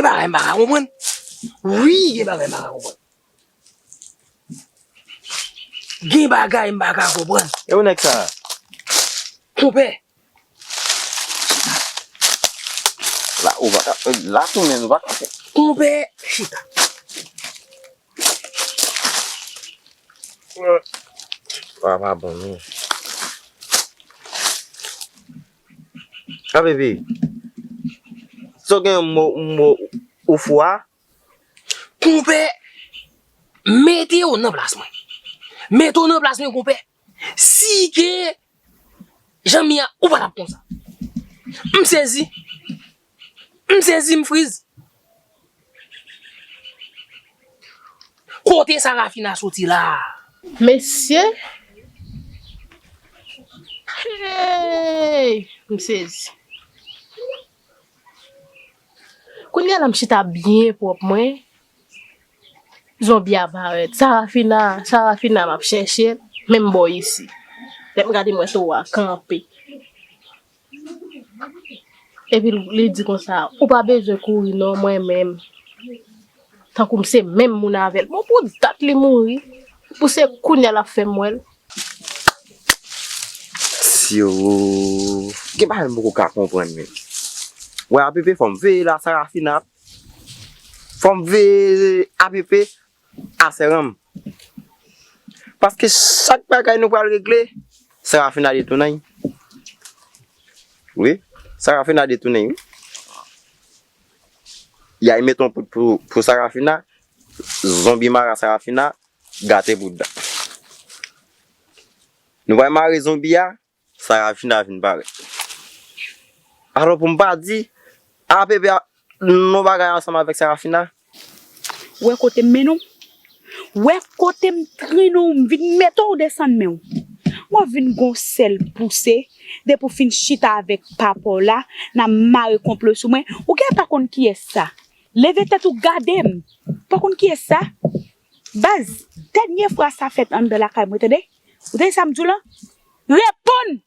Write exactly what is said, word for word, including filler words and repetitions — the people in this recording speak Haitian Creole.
Gen bagay m pa ka konprann. Wi, gen bagay m pa ka konprann. Gen bagay m pa ka konprann. E ou nèg sa? Konpè. La ou pa ka, la tou menm ou pa ka fè. Konpè, chita. Sa pa bon non. A bebe. So gen mo mo ou fou a? Konpè, mete w nan plas mwen. Mete w nan plas mwen, konpè. Si ke Jan m ye a, ou pa t ap konsa. M sezi. M sezi, m friz. Kote Sarafina soti la a? Mesye! Hey! M sezi. Kounye a la m chita byen pwòp mwen. Zonbi a parèt. Sarafina, Sarafina m ap chèche l, menm bò isi. Lè m gade m wè towo a kanpe. Epi li di konsa, ou pa bezwen kouri non mwen menm. Tankou m se menm moun avè l. Bon pou dat li mouri. Pou se kounye a l ap fè m wè l. Tyo, gen bagay m poko ka konprann menm. Wè apepe fò m veye la Sarafina. Fò m veye apepe a sè ranm. Paske chak bagay nou pral regle, Sarafina detounen. Wi, Sarafina detounen wi. Y al mete yon poud pou, pou Sarafina, zonbi mara Sarafina, gate poud la. Nou pral mare zonbi a, Sarafina vin parèt. Alò pou m pa di, apepe a, non bagay ansanm avèk Sarafina. Wè kote m mennen w? Wè kote m trennen w, m vin mete w desann men w. W ap vin gon sèl pouse, depi w fin chita avèk papa w la, n ap mare konplo sou mwen. Ou genlè pa konn kiyès sa. Leve tèt ou gade m. Pa konn kiyès sa? Baz, dènye fwa sa fèt anndan lakay mwen, tande? Ou tande sa m di w lan? Reponn!